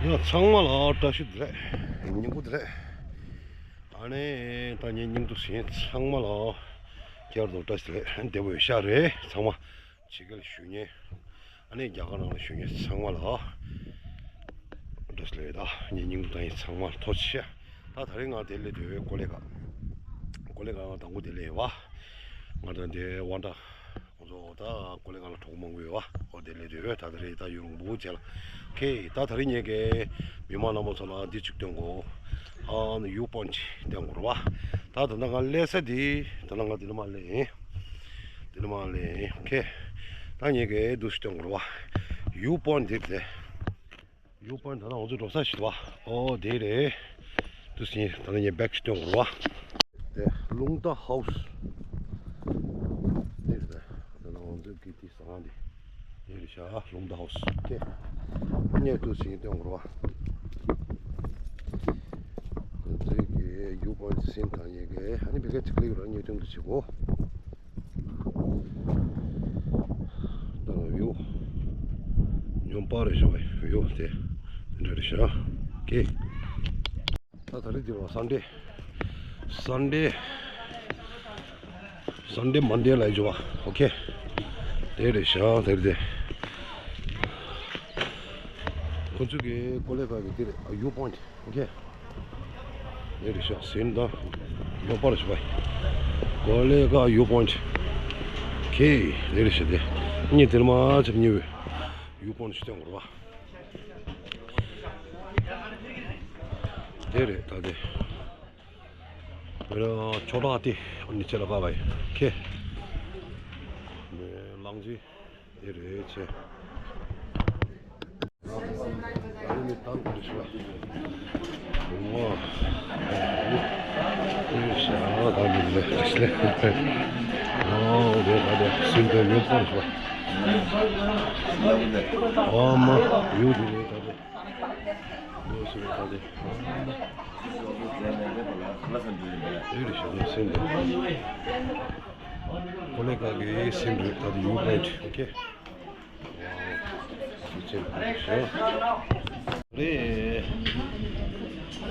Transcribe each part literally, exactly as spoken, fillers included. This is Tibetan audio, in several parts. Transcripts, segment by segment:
ཡ་ཚང་མ་ལ་བཀྲ་ཤིས་བདེ་ལེགས། སྙིང་པོ་བདེ་ལེགས། ཨ་ནི་ད་ངའི་སྙིང་སྡུག་ཞིང་ཚང་མ་ལ་བསྐྱར་དུ་བཀྲ་ཤིས་བདེ་ལེགས། བདེ་པོ་ཡོད་ཤག་རེད། ཚང་མ་ཕྱི་རྒྱལ་བཞུགས་མཁན། ཨ་ནི་རྒྱ་གར་ནང་ལ་བཞུགས་མཁན་ཚང་མ་ལ་བཀྲ་ཤིས་བདེ་ལེགས། ད་ངའི་སྙིང་སྡུག་ད་ཡིན་ཚང་མ་ཐུགས་རྗེ་ཆེ། ད་ད་རེས་ང་དེ་སླེབས་དུས་ཀོ་ལེ་གྷལ། ཀོ་ལེ་གྷལ་ང་དང་པོ་དེ་སླེབས་ཡོད་པ། ང་དང་དེ་ཝན་ཏ། ཁོང་ཚོ་ད་ཀོ་ལེ་གྷལ་ལ་གྲོགས་མང་པོ་ཡོད་པ། ཨོ་དེ་སླེབས་དུས་ད་ད་རེས་ད་ཡུན་རིང་པོ་རྗེས་ལ། ཁེ་ད་ད་རེས་ངས་ཀྱི་མི་མང་རྣམ་པ་ཚོ་ལ་འདི་གཅིག་སྟོན་གོ། ཨ་ནི་ཡུ་པོན་ཊི་སྟོན་གོ་ར་བ། ད་ད་ལྟ་ང་སླེབས་ས་འདི་ད་ལྟ་ང་འདི་ལ་མ་སླེབས་ཡིན། འདི་ལ་མ་སླེབས་ཡིན། ཁེ་ད་ངས་ཀྱི་འདུག་སྟོན་གོ་ར་བ། ཡུ་པོན་ཊི་འདི་རེད། ཡུ་པོན་ཊི་ད་ལྟ་ང་ཚོ་འགྲོ་ས་ཞིག་འདུག་བ། ཨོ་དེ་རེད། དུ་སི་ད་ལྟ་ངས་བེག་ཅིག་སྟོན་དགོས་བ། དེ་ལུང་རྟ་ཧའུ་སི། དེ་རེད། ད་ལྟ་ང་ཚོ་གི་དེ་ཟ་ཁང་དེ། དེ་རེད་ཤག་ལུང་རྟ་ཧའུ་སི། ཀེ། ངས་དུ་སི་སྟོན་དགོས་བ། ང་ཚོའི་གི་ཡུ་པོན་ཊི་སི་ད་ངས་གི་ཨ་ནི་བེ་ག་ཅིག་ལེགས་ར་ངས་སྟོན་དུ་བྱེད་དགོས། ད་ཡོ། ཉོན་པ་རེ་ཞོ་ཡོ་དེ། འདྲ་རེ་ཞོ། ཀེ། ད་ད་རེས་འདི་བ་སན་ཌེ། སན་ཌེ། སན་ཌེ་མན་ཌེ་ལ་ཡོ་བ། ཨོ་ཁེ། དེ་རེ་ཞོ་དེ་རེ་དེ། ཁོ་ཚོ་གི་ཀོ་ལེ་གྷལ་གི་དེ་རེ་ཡུ་པོན་ཊི། ཨོ་ཁེ། ལེ་རེ་ཤག་སེམས་དང་ཡོད་པར་ཞུ་བ། ཀོ་ལེ་གྷལ་ཡུ་པོན་ཊི། ཁེ། ལེ་རེ་ཤག་དེ། ངས་དེར་མ་ཆབ་ཉེ་བའི་ཡུ་པོན་ཊི་སྟོན་དགོས་ར་བ། དེ་རེད་ད་དེ། ར་ཆོ་ར་དེ་ཨ་ནི་ཆེ་ལ་ག་བ་ཡི་ཁེ། ལང་ཇི། དེ་རེད་ཆེ། ཨ་ནི་ཏང་གི་ཤོ། ཨོ། དེ་ཤ་ད་ནི་ལེ་ལེ། ཨོ་རེད་ད་རེད་སུན་པའི་ཡོད་པར་ཤོ། ཨོ་མ་ཡོད་དེ་རེད་ད་རེད། ཡོད་སུ་རེད་ད་རེད། ཡོད་རེད་ཤ་ད་སུན་པའི། ཀོ་ལེ་གྷལ་གི་སུན་རེད་ད་རེད་ཡོད་རེད་ཨོ་ཁེ། རེད།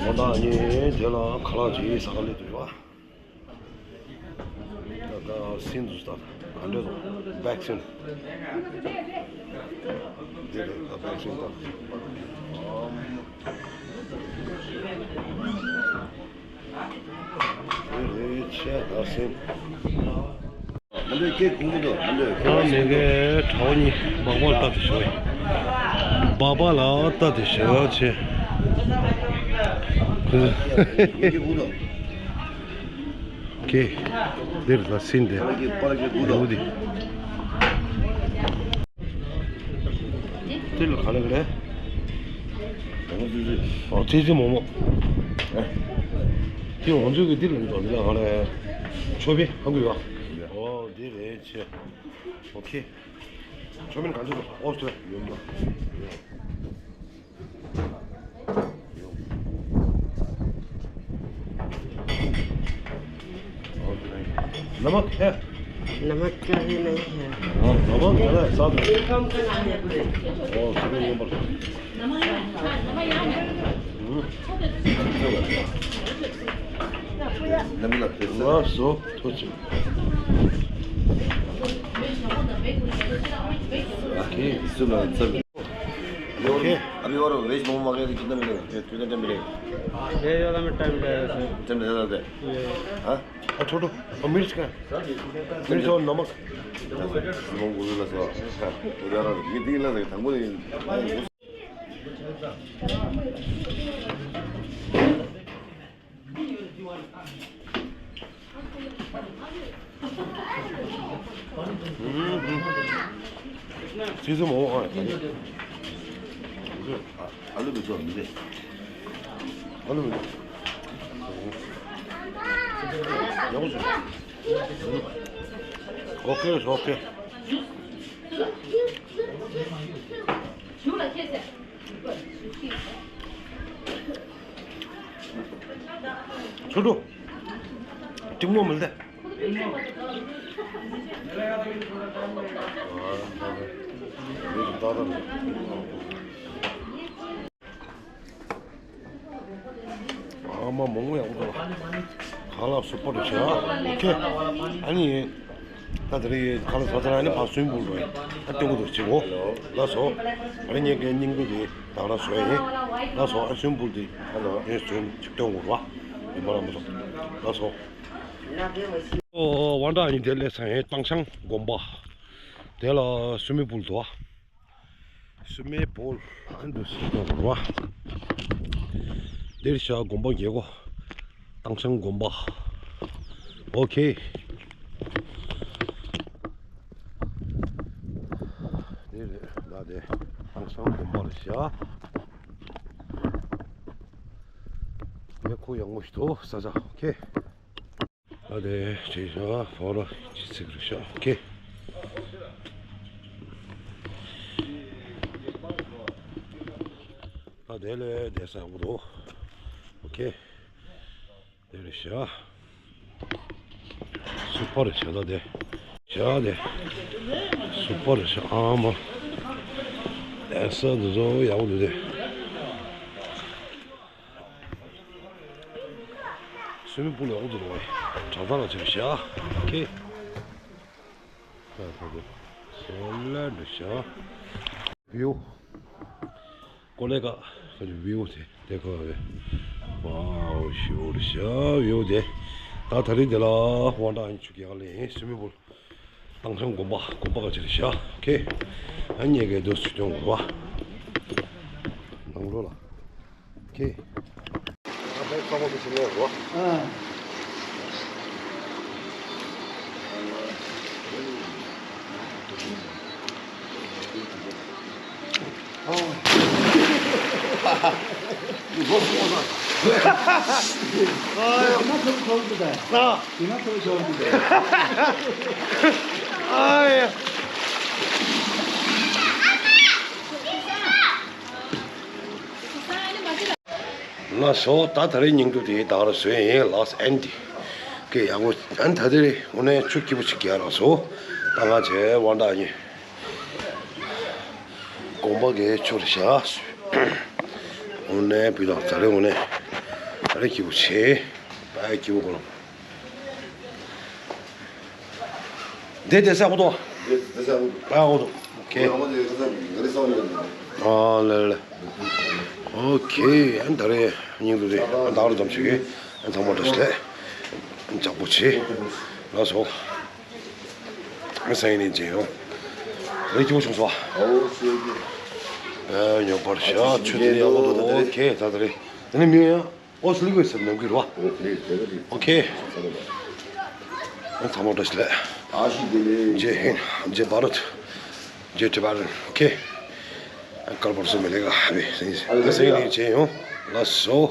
ང་དང་གཉིས་དེ་ལ་ཁ་ལག་ཅིག་ཟ་ག་སླེབས་འདུག་བ། ད་ད་སིན་འདུག་ད་ག་འདྲ་འདུག་བེག་སིན། འདི་རེད་ད་བེག་སིན་ད། རེད་ཆེ་ད་སེམས། ང་ཚོའི་སྐད་གོང་གོ་འདུག་ང་ཚོའི་ད་མེ་གའི་གྲྭ་བ་གཉིས་སྦག་སྦག་ལྟ་དེ་ཞོག་སྦག་སྦག་ལ་ལྟ་དེ་ཞོག་ཆེ། ངའི་སྐད་གོང་འདུག་ཀེ། འདིར་ལ་སིན་དེ། ང་ཚོའི་པར་སྐད་གོང་འདུག་འདི། དེ་ལ་ག་ལ་ག་ལ། ཨོ་ཙི་ཙི་མོ་མོ། དེ་ང་ཚོ་གི་དེ་ལ་འདུག་དེ་ལ་ག་ལ། ཆོས་པའི་ཧང་གུ་ཡོད། ཨོ་དེ་རེད་ཆེ། ཨོ་ཁེ། ཆོས་མིན་ག་ཚོད་འདུག་ཨོ་སྟོད་ཡོད་མ། नमक है? नमक का भी नहीं है। हाँ, नमक है ना, साथ में। ये कम का नहीं है। ओ, सुनो, ये बोल। हम्म। नमक लगते हैं। वाह, सो, कुछ। ओके, सुनो, सब। अभी और, अभी और वेज मोमो मंगाएगा तो कितना मिलेगा? कि-, कितना टाइम मिलेगा? ये वाला में टाइम लगेगा सर। टाइम ज़्यादा लगता है? ये हाँ? और छोटू, और मिर्च का? मिर्च और नमक। नमक बोलने लगा। हाँ, वो ज़्यादा, ये तीन लगा, थंगो ये। ཅི་ཙམ་འོང་ཨ། ཨ་ལུ་མི་ཚོ་མི་ཚེ། ཨ་ལུ་མི་ཚོ། ཡག་པོ་བྱུང་། ཨོ་ཁེ་ཨོ་ཁེ། ཆུ་ལ་ཁྱེར་ཟེར། ཆུ་འགྲོ། གྲིབ་མོ་མི་འདི། མ་མང་པོ་ཡག་པོ་འདུག་ལ། ཁ་ལག་སུ་པར་བྱ། ཨོ་ཁེ། ཨ་ནི། ད་དེ་རིང་ཁ་ལག་ཟ་ཚར་ཨ་ནི་ཕར་སུ་མི་པུལ་འགྲོ་ཡིན། ཨ་སྟོན་གོ་འདུག་ཅིག་འོ། ལགས་སོ། ཨ་ནི་ངས་ཀྱི་སྙིང་པོ་དེ་ད་རང་བཟོས་ཡིན། ལགས་སོ། ཨ་སུ་མི་པུལ་དེ་ངས་བཟོས་ཅིག་སྟོན་གོ་ར། ཡིན་པ་ར་མ་སོང་། ལགས་སོ། ཨོ་ཝན་ཏ་ཨ་ནི་དེ་སླེབས་ཚར་ཡིན། ཏང་ཤང་དགོན་པ། དེ་ལ་སུ་མི་པུལ་འདུག་ཨ། སུ་མི་པུལ་ཨ་འདུག་སེ་འགྲོ་བ། འདིར་བཞག་དགོན་པ་རྒྱལ་སྒོ། ཏང་ཤང་དགོན་པ། ཨོ་ཁེ། འདི་རེད་ད་དེ། ཏང་ཤང་དགོན་པ་རེད་བཞག། ངས་ཁོ་ཡག་མོ་ཞིག་འདུག་ས་ཆ། ཨོ་ཁེ། ཨ་དེ་ཅི་ཤ་ཕོ་རོ་ཅི་ཚིག་རེད་ཤག་ཨོ་ཁེ། ཨ་དེ་ལས་དེ་ས་འུ་རོ། ཨོ་ཁེ། དེ་རེད་ཤག་སུ་པར་རེད་ཤག་ད་དེ། ཤག་དེ། སུ་པར་རེད་ཤག་ཨ་མ། དེ་ས་འདི་ཚོ་ཡག་པོ་འདུག་དེ། སུ་མི་པུལ་ལ་འོག་ཏུ་རོགས། དྲ་ཐག་ལ་ཆེར་བཞག་ཁེ། ད་ད་དུ་སོ་ལ་འདྲ་བཞག་བིའུ། ཀོ་ལེ་ཀ་ཁ་ཅིག་བིའུ་དེ་དེ་ཁོ་བའི། ཝའོ་ཞིའུ་རེ་བཞག་བིའུ་དེ། ད་ད་རེས་དེ་ལ་ཝན་ཏ་ཨ་ནི་ཆུ་རྐྱལ་ལེན་སུ་མི་པུལ། ཏང་ཤང་དགོན་པ་དགོན་པ་ག་ཅི་རེད་ཤག་ཁེ། ཨ་ནི་ངས་ཀྱི་འདུག་སུ་སྟོན་དགོས་པ། ནང་ལོགས་ལ། ཁེ། ཨ་ཕའི་ཁ་བ་གི་ཕྱི་ནས་རོ། ཨ། ལགས་སོ། ད་ད་རེས་སྙིང་སྡུག་དེ་ད་ག་རང་བཟོས་ཡིན་ལགས་ཨན་ཏི། ཀེ་ཡག་པོ་ཨན་ད་དེ་རེད། འོ་ནས་ཆུ་སྐྱིད་པོ་ཅིག་རྒྱག་རག་སོ། ད་ང་བྱས་ཝན་ཏ་ཨ་ནི། དགོན་པ་གའི་ཆུ་རེད་ཤག་འོ་ནས་བུ་དང་ད་རེས་འོ་ནས་ད་རེས་སྐྱིད་པོ་བྱས། ད་སྐྱིད་པོ་གོ་ལ། དེ་དེ་ས་ཧོ་ཏོ། དེ་དེ་ས་ཧོ་ཏོ། ཨ་ཧོ་ཏོ། ཨོ་ཁེ། ཨོ་ཁེ། ཨ་ལེ་ལེ། ཨོ་ཁེ། ཨ་ད་རེས་སྙིང་སྡུག་རེད། ཨ་ད་རུ་ཙམ་ཞིག་ཨ་ཚང་མ་བཀྲ་ཤིས་བདེ་ལེགས། ཨ་ཇག་པོ་ཆེ། ལགས་སོ། ཨ་སང་ཉིན་མཇལ་ཡོང་། རེ་སྐྱིད་པོ་བྱུང་སོང་། ཨོ་ཁེ། ཨ་ཉོ་པར་ཤ་ཆུ་དེ་ཡག་པོ་འདུག་ཨོ་ཁེ། ད་ད་རེས་དེ་ནས་མི་ཡོང་ཡ། ཨོ་སི་ལི་ཝེ་སི་ནམ་རྒྱུན་རོ། ཨོ་ཁེ། ཨོ་ཁེ། ཨ་ཚང་མ་བཀྲ་ཤིས་བདེ་ལེགས། ཨ་ཤི་བདེ་ལེགས། ཇེ་ཧིན། ཇེ་བྷ་རད། ཇེ་ཊི་བྷ་རད། ཨོ་ཁེ། ཨ་ཀལ་པར་སོ་མི་ལེ་ག་བེ་སེང་སེང་ནི་ཇེ་ཡོང་། ལགས་སོ།